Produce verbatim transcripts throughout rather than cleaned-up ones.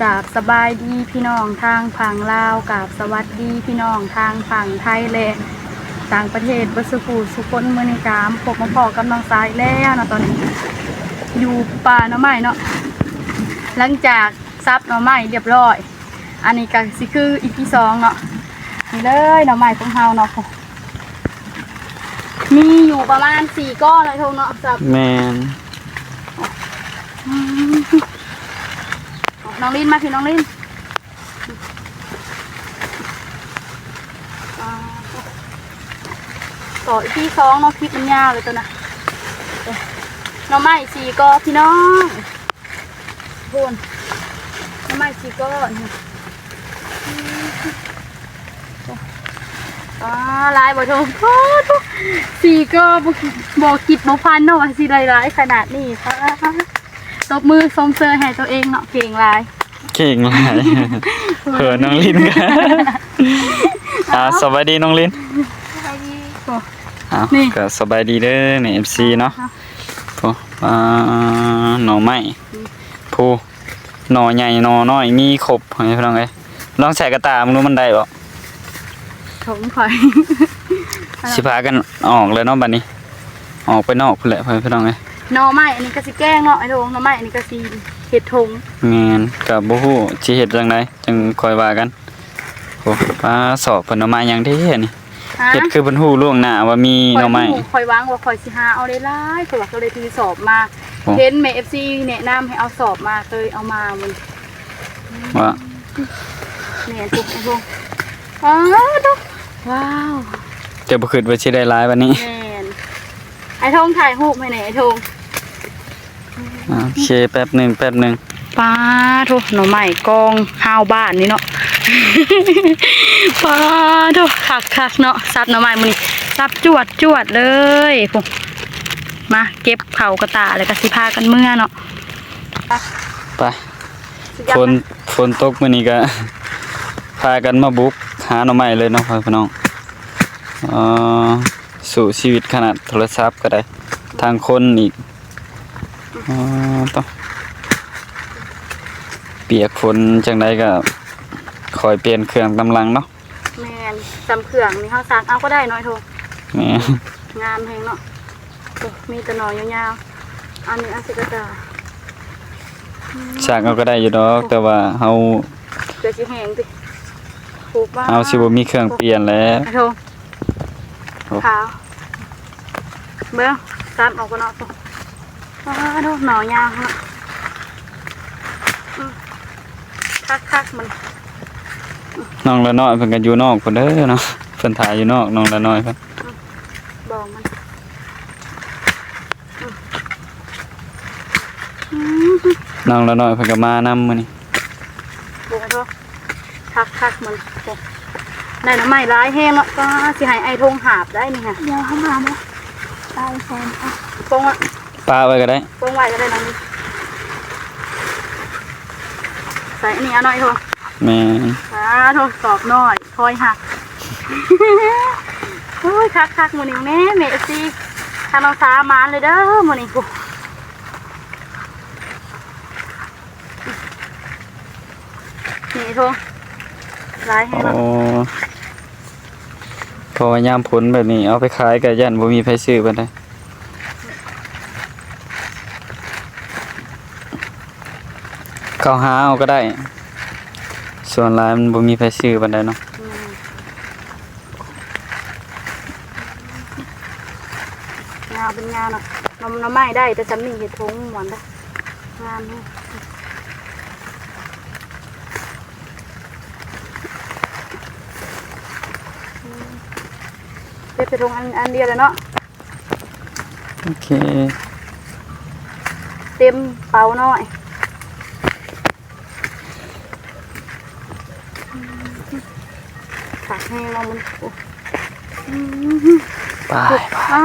กราบสบายดีพี่น้องทางฝั่งลาว กราบสวัสดีพี่น้องทางฝั่งไทยและต่างประเทศเบิดสุผู้สุคน มื้อนี้ก็มาพบมาพ้อกับน้องสายแล้วเนาะ ตอนนี้อยู่ป่าหน่อไม้เนาะ หลังจากสับหน่อไม้เรียบร้อย อันนี้ก็สิคือ อีพี สองเนาะ นี่เลยหน่อไม้ของเฮาเนาะ มีอยู่ประมาณสี่ก้อนเลยทงเนาะ สับ แม่น อืม น้องลินมาพี่น้องลิน อ่า ต่อ อีพี สองเนาะ คลิปมันยาวเลยตัวนะ หน่อไม้สี่กอพี่น้อง โหน หน่อไม้สี่กอนี่ อ่า หลายบ่ทง โอ้โห สี่กอบ่ บ่คิดบ่ฝันเนาะว่าสิได้หลายขนาดนี้ค่ะ ตบมือชมเชยให้ตัวเองเนาะ เก่งหลาย เก่งหลาย เขินน้องลิน อ่า สบายดีน้องลิน สบายดี โอ้ อ่ะ นี่ ก็สบายดีเด้อ นี่ เอฟซี เนาะ โอ้ อ่า หน่อไม้ อืม ผู้ หน่อใหญ่หน่อน้อยมีครบ ให้พี่น้องเอ้ย ลองใส่กระต่ายมึงดูมันได้บ่ ถงข่อย สิพากันออกเลยเนาะบัดนี้ ออกไปนอกพู้นแหละพี่น้องเอ้ย หน่อไม้อันนี้ก็สิแกงเนาะไอ้ทง หน่อไม้อันนี้ก็สิเฮ็ดทง แม่น ก็บ่ฮู้สิเฮ็ดจั่งใด จั่งค่อยว่ากัน โอ้ ปา สอบเพิ่นเอามาหยังเด้อันนี้ ฮะ เฮ็ดคือเพิ่นฮู้ล่วงหน้าว่ามีหน่อไม้ ข่อยฮู้ ข่อยวางว่าข่อยสิหาเอาได้หลาย ข่อยว่าก็เลยถือสอบมา โอ้ เห็นแม่ เอฟซี แนะนำให้เอาสอบมา เคยเอามามัน ว่า แม่น ทุกคน อ๋อ ดู ว้าว เจ้าบ่คิดว่าสิได้หลายปานนี้ แม่น ไอ้ทงถ่ายรูปให้แหน่ไอ้ทง อ่า โอเค แป๊บหนึ่ง แป๊บหนึ่ง ปาโท หน่อไม้กองฮาวบ้านนี่เนาะ ปาโท คักๆ เนาะ สับหน่อไม้มื้อนี้ สับจวดๆ เลย พุ้น มาเก็บเข้ากระต่าแล้วก็สิพากันเมือเนาะ ไป สิอยาก ฝน ฝนตกมื้อนี้ก็ พากันมาบุกหาหน่อไม้เลยเนาะพี่น้อง เอ่อ สู้ชีวิตขนาดโทรศัพท์ก็ได้ ทางคนอีก อ๋อ ต้อง เปียกฝนจั่งใดก็คอยเปลี่ยนเครื่องตามหลังเนาะ แม่น จำเครื่องนี่เฮาซักเอาก็ได้เนาะไอ้ทง แม่น งามแฮงเนาะ โอ้ มีแต่หน่อยาวๆ อันนี้เอาใส่กระต่า ซักเอาก็ได้อยู่ดอก แต่ว่าเฮา เดี๋ยวสิแห้งติ ผูกว่า เฮาสิบ่มีเครื่องเปลี่ยนแล้ว ไอ้ทง โอ้ ขาว เบิ่ง ตัดออกก่อนเนาะ อ้าว ดอกหน่อยาวเนาะ อืม คักๆ มัน น้องละน้อยเพิ่นก็อยู่นอกพุ้นเด้อเนาะ เพิ่นถ่ายอยู่นอก น้องละน้อยเพิ่น อืม บอกมัน อืม อืม น้องละน้อยเพิ่นก็มานำมื้อนี้ บอกมันเถอะ คักๆ มัน ได้หน่อไม้หลายแฮงเนาะ ก็สิให้ไอ้ทงหาบได้นี่ค่ะ เดี๋ยวเขามาเนาะ ตายแฟนค่ะ ปงอะ ปะไว้ก็ได้ ปงไว้ก็ได้นะนี่ ใส่อันนี้เอาหน่อยทง แม่น อ่า ทดสอบหน่อย คอยหัก โอ้ย คักๆ มื้อนี้แม่ แม่ เอฟซี ทางน้องสาวมานเลยเด้อ มื้อนี้ นี่ทง หลายแฮงเนาะ โอ้ เพราะว่ายามฝนแบบนี้ เอาไปขายก็ย่านบ่มีไผซื้อปานใด เขาหาเอาก็ได้ ส่วนหลายมันบ่มีไผซื้อปานใดเนาะ อืม งามเป็นงามเนาะ หน่อ หน่อไม้ได้ แต่สำนีเฮ็ดทงม่วนเด้อ งามแฮง อืม เฮ็ดแต่ทงอัน อันเดียวแหละเนาะ โอเค เต็มเป๋าน้อย ขาแห้งแล้วมัน โอ้ อืม ไป อ้า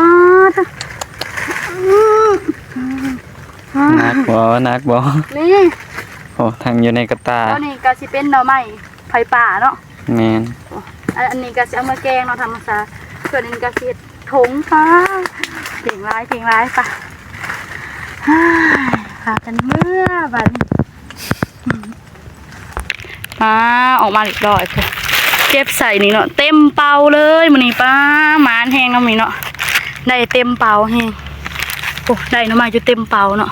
หนักบ่ หนักบ่ นี่ โอ้ ทั้งอยู่ในกระต่า แล้วนี่ก็สิเป็นหน่อไม้ไผ่ป่าเนาะ แม่น โอ้ อัน อันนี้ก็สิเอามาแกงเนาะ ธรรมชาติ ส่วนนี้ก็สิเฮ็ดทงค่ะ เก่งหลาย เก่งหลาย ไป พากันเมือบัดนี้ อืม อ่า ออกมาเรียบร้อยพุ้น เก็บใส่นี่เนาะ เต็มเป๋าเลยมื้อนี้ ป๊า หมานแฮงเนาะมื้อนี้เนาะ ได้เต็มเป๋าแฮง โอ้ ได้หน่อไม้อยู่เต็มเป๋าเนาะ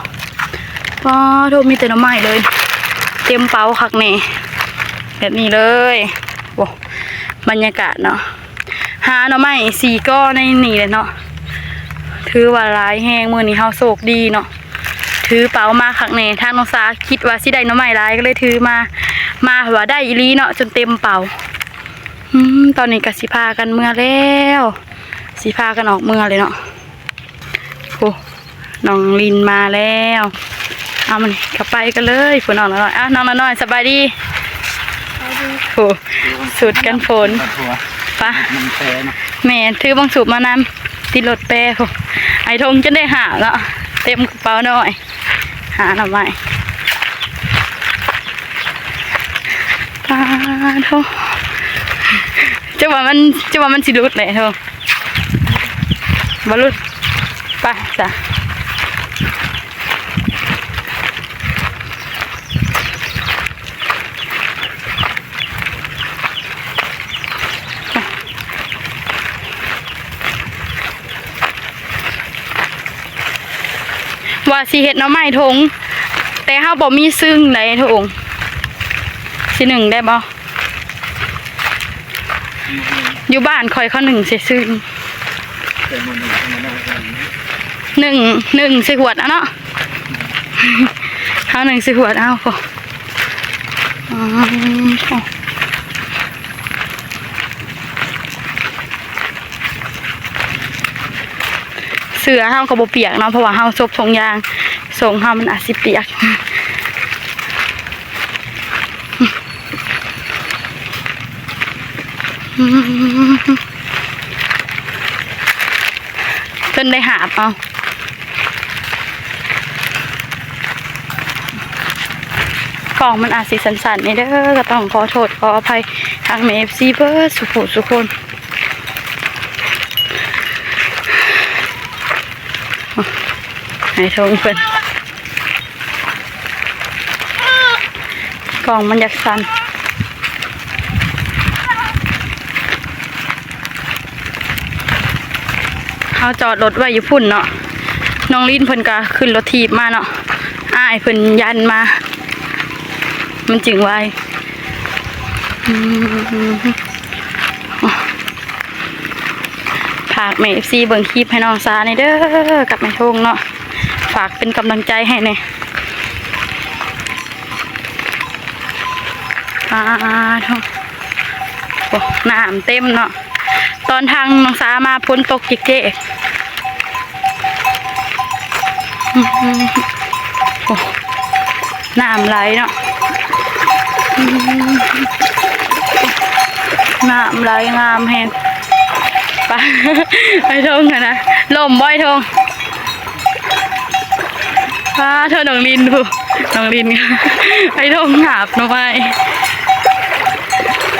ป๊าโธ่ มีแต่หน่อไม้เลย เต็มเป๋าคักแน่ แบบนี้เลย โอ้ บรรยากาศเนาะ หาหน่อไม้สี่กอในนี่แหละเนาะ ถือว่าหลายแฮง มื้อนี้เฮาโชคดีเนาะ ถือเป๋ามาคักแน่ ทางน้องสาคิดว่าสิได้หน่อไม้หลาย ก็เลยถือมา มาว่าได้อีหลีเนาะ จนเต็มเป๋า อืม ตอนนี้ก็สิพากันเมือแล้ว สิพากันออกเมือเลยเนาะ โอ้ น้องลินมาแล้ว เอามันเข้าไปกันเลย พุ้นน้องน้อย อ่ะ น้องน้อย สบายดี โอ้ สุดกันฝน ปะ มันแปรเนาะ แม่น ถือบังสูบมานำ ติดรถแปรพุ้น ไอ้ทงจนได้หาบเนาะ เต็มกระเป๋าน้อย หาหน่อไม้ ปาโธ่ จะว่ามัน จะว่ามันสิหลุดแหละโธ่ บ่หลุด ไปจ้ะ ว่าสิเฮ็ดหน่อไม้ทง แต่เฮาบ่มีซึ่งใดทง สินึ่งได้บ่ อยู่บ้านข้อยเขานึ่งใส่ซึ่ง นึ่ง นึ่งใส่หวดเอาเนาะ เฮานึ่งใส่หวดเอา อ๋อ เสื้อเฮาก็บ่เปียกเนาะ เพราะว่าเฮาซบถุงยาง ส่งเฮามันอาจสิเปียก จนได้หาบเอา กล้องมันอาจสิสั่นๆ นี่เด้อ ก็ต้องขอโทษขออภัยทางแม่ เอฟซี เบิดสุผู้สุคน ให้ทงเพิ่น กล้องมันอยากสั่น เฮาจอดรถไว้อยู่พุ้นเนาะ น้องลินเพิ่นก็ขึ้นรถถีบมาเนาะ อ้ายเพิ่นยันมา มันจึงไว อืม ฝากแม่ เอฟซี เบิ่งคลิปให้น้องสาแหน่เด้อ กับแม่ทงเนาะ ฝากเป็นกำลังใจให้แหน่ อ่า โธ่ โอ้ น้ำเต็มเนาะ ตอนทางน้องสามาฝนตกเจ๊ๆ โอ้ น้ำไหลเนาะ น้ำไหลงามแฮง ไป ไปทงกันนะ ล่มบ่อยทง ป้าเธอน้องลินพุ้น น้องลิน ไปทงหาบหน่อไม้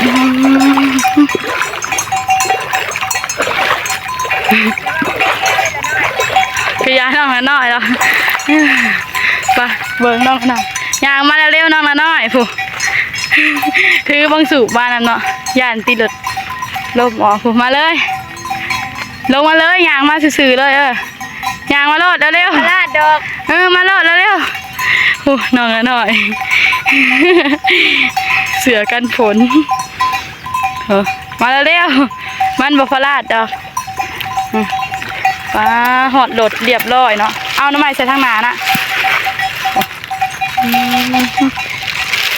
อืม คือยายน้องน้อยแล้ว ไปเบิ่งน้องน้อย ย่างมาเร็วๆ น้องน้อยพุ้น ถือบังสูบมานำเนาะ ย่านติดรถ ล่มออกพุ้น มาเลย ลงมาเลย ย่างมาซื่อๆ เลย เออ ย่างมาโลดเร็วๆ พลาดดอก เออ มาโลดเร็วๆ โอ้ น้องน้อย เสื้อกันฝน เออ มาเร็วๆ มันบ่พลาดดอก อืม ป้า ฮอดรถเรียบร้อยเนาะ เอาหน่อไม้ใส่ทางหน้านะ อืม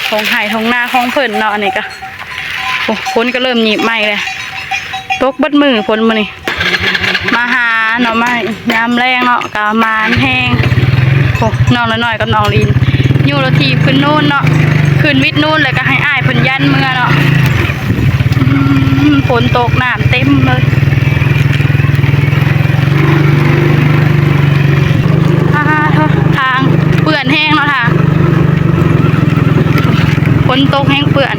ทงไฮ่ทงนาของเพิ่นเนาะ อันนี้ก็ โอ้ ฝนก็เริ่มหยิบมาอีกแล้ว ตกเบิดมื้อฝนมื้อนี้ มาหาหน่อไม้ยามแลงเนาะ ก็หมานแฮง โอ้ น้องน้อยๆ กับน้องลิน อยู่รถถีบขึ้นนู่นเนาะ ขึ้นวิทย์นู่น แล้วก็ให้อ้ายเพิ่นยันเมือเนาะ อืม ฝนตกน้ำเต็มเลย อ่า ทางเปื้อนแฮงเนาะ ทาง ฝนตกแฮงเปื้อน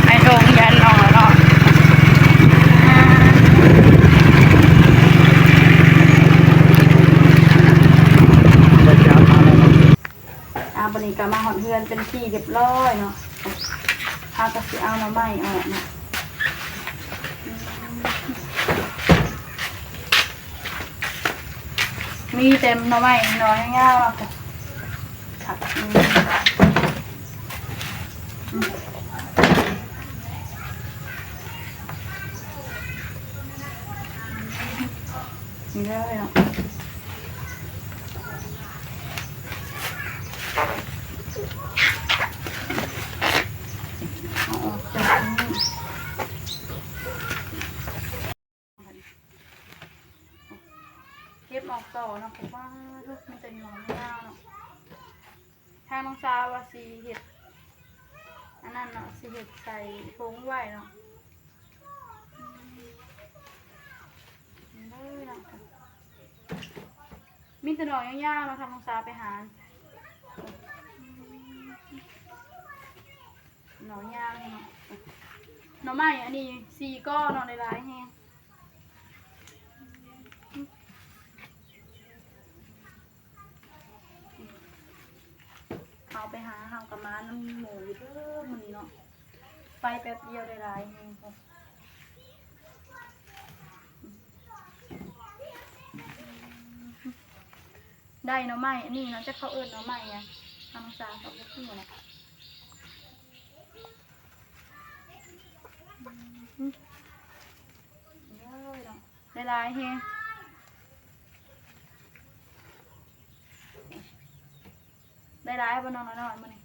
ไอ้ทงยันน้องแล้วเนาะ อ่า นี่ก็มาฮอดเฮือนเป็นที่เรียบร้อยเนาะ เฮาก็สิเอาหน่อไม้ออกเนาะ มีแต่หน่อไม้หน่อยยาวๆ ค่ะ อืม อืม นี่เลยเนาะ เอาออกจากตรงนี้ เก็บออกต่อเนาะ เพราะว่าทุกมันจะหย่อนยาวเนาะ ทางน้องสาวว่าสิเฮ็ด อันนั้นเนาะ สิเฮ็ดใส่ถุงไว้เนาะ นี่เลยเนาะ มีแต่หน่อยยาวๆเนาะ ทางน้องสาวไปหา หน่อยยาวเนาะ หน่อไม้อันนี้สี่ก้อนเนาะ หลายๆแฮง เฮาไปหาเฮากับหมานำหมู่อยู่เด้อมื้อนี้เนาะ ไปแป๊บเดียวได้หลายแฮง ได้หน่อไม้อันนี้เนาะ จักเขาเอิ้นหน่อไม้หยัง ทางสาเขาบ่ฮู้เนาะ อืม ได้หลายแฮง ได้หลายบ่น้องน้อยๆมื้อนี้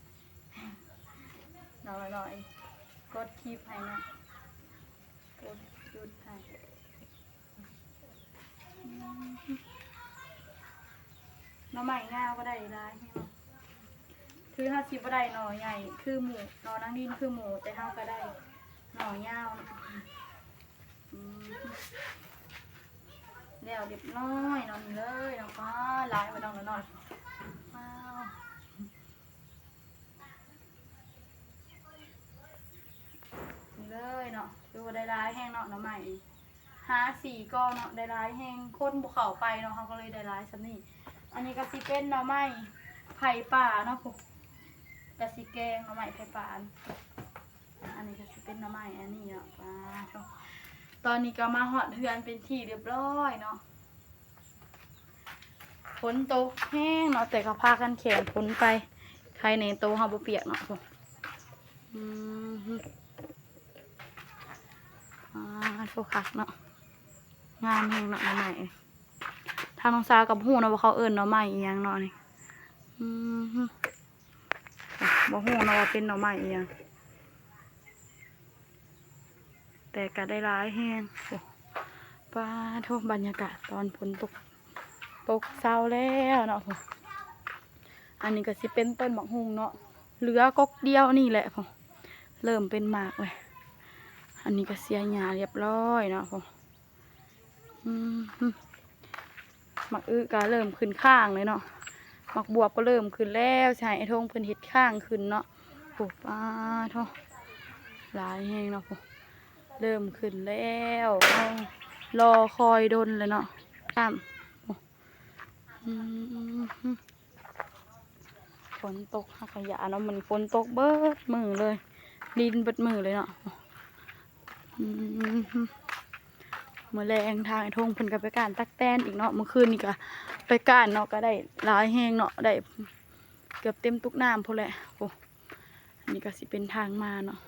น้องน้อยๆ กดคลิปให้เนาะ กดหยุดให้ หน่อไม้งาวก็ได้หลายแฮงเนาะ คือเฮาสิบ่ได้หน่อใหญ่คือหมู่ หน่อนางนินคือหมู่ แต่เฮาก็ได้หน่อยาวเนาะ อืม แล้วเรียบร้อยเนาะ นี่เลยเนาะ ว้า หลายบ่น้องน้อยๆ ว้าว นี่เลยเนาะ คือว่าได้หลายแฮงเนาะ หน่อไม้ หาสี่ก้อนเนาะ ได้หลายแฮง คนบ่เข้าไปเนาะ เฮาก็เลยได้หลายส่ำนี้ อันนี้ก็สิเป็นหน่อไม้ไผ่ป่าเนาะ พวก ก็สิแกงหน่อไม้ไผ่ป่า อันนี้ก็สิเป็นหน่อไม้อันนี้เนาะ ว้า ตอนนี้ก็มาฮอดเฮือนเป็นที่เรียบร้อยเนาะ ฝนตกแฮงเนาะ แต่ก็พากันแขนฝนไป ไคแหน่โตเฮาบ่เปียกเนาะ อืม อ่า โทษคักเนาะ งามแฮงเนาะ หน่อไม้ ทางน้องสาวก็บ่ฮู้เนาะว่าเขาเอิ้นหน่อไม้อีหยังเนาะนี่ อืม บ่ฮู้เนาะว่าเป็นหน่อไม้อีหยัง แต่ก็ได้หลายแฮง โอ้ ป๊าโธ่ บรรยากาศตอนฝนตก ตกเซาแล้วเนาะ อันนี้ก็สิเป็นต้นบักฮุ่งเนาะ เหลือกกเดียวนี่แหละ เริ่มเป็นหมากเลย อันนี้ก็เสียหญ้าเรียบร้อยเนาะ อืม หมากอึก็เริ่มขึ้นข้างเลยเนาะ หมากบวบก็เริ่มขึ้นแล้ว สิให้อ้ายทงเพิ่นเฮ็ดข้างขึ้นเนาะ โอ้ ป๊าโธ่ หลายแฮงเนาะ เริ่มขึ้นแล้ว รอคอยดนเลยเนาะ ตาม โอ้ อืม ฝนตก เฮาก็ย่านเนาะ มื้อนี้ฝนตกเบิดมื้อเลย รินเบิดมื้อเลยเนาะ อืม มื้อแลงทางอ้ายทงเพิ่นก็ไปก้านตั๊กแตนอีกเนาะ มื้อคืนนี้ก็ไปก้านเนาะ ก็ได้หลายแฮงเนาะ ได้เกือบเต็มตุ๊กน้ำพู้นแหละ โอ้ อันนี้ก็สิเป็นทางมาเนาะ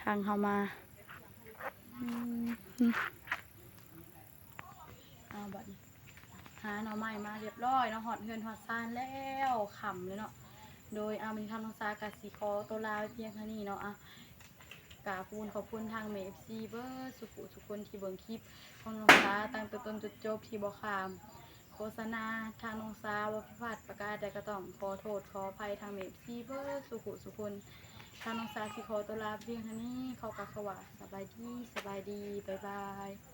ทางเฮามา อืม เอาบัดนี้ หาหน่อไม้มาเรียบร้อยเนาะ ฮอดเฮือนฮอดซานแล้ว ค่ำเลยเนาะ โดย อา มื้อนี้ทางน้องสาก็สิขอตัวลาไปเพียงเท่านี้เนาะ อ่ะ กราบขอบคุณขอบคุณทางแม่ เอฟซี เบิดสุขุสุคนที่เบิ่งคลิปของน้องสาตั้งแต่ต้นจนจบ ที่บ่ข้ามโฆษณา ทางน้องสาบ่ผิดพลาดประการใดก็ต้องขอโทษขออภัยทางแม่ เอฟซี เบิดสุขุสุคน ทางน้องสาสิขอตัวลาเพียงเท่านี้ ขอกล่าวคำว่าสบายดี สบายดี บ๊ายบาย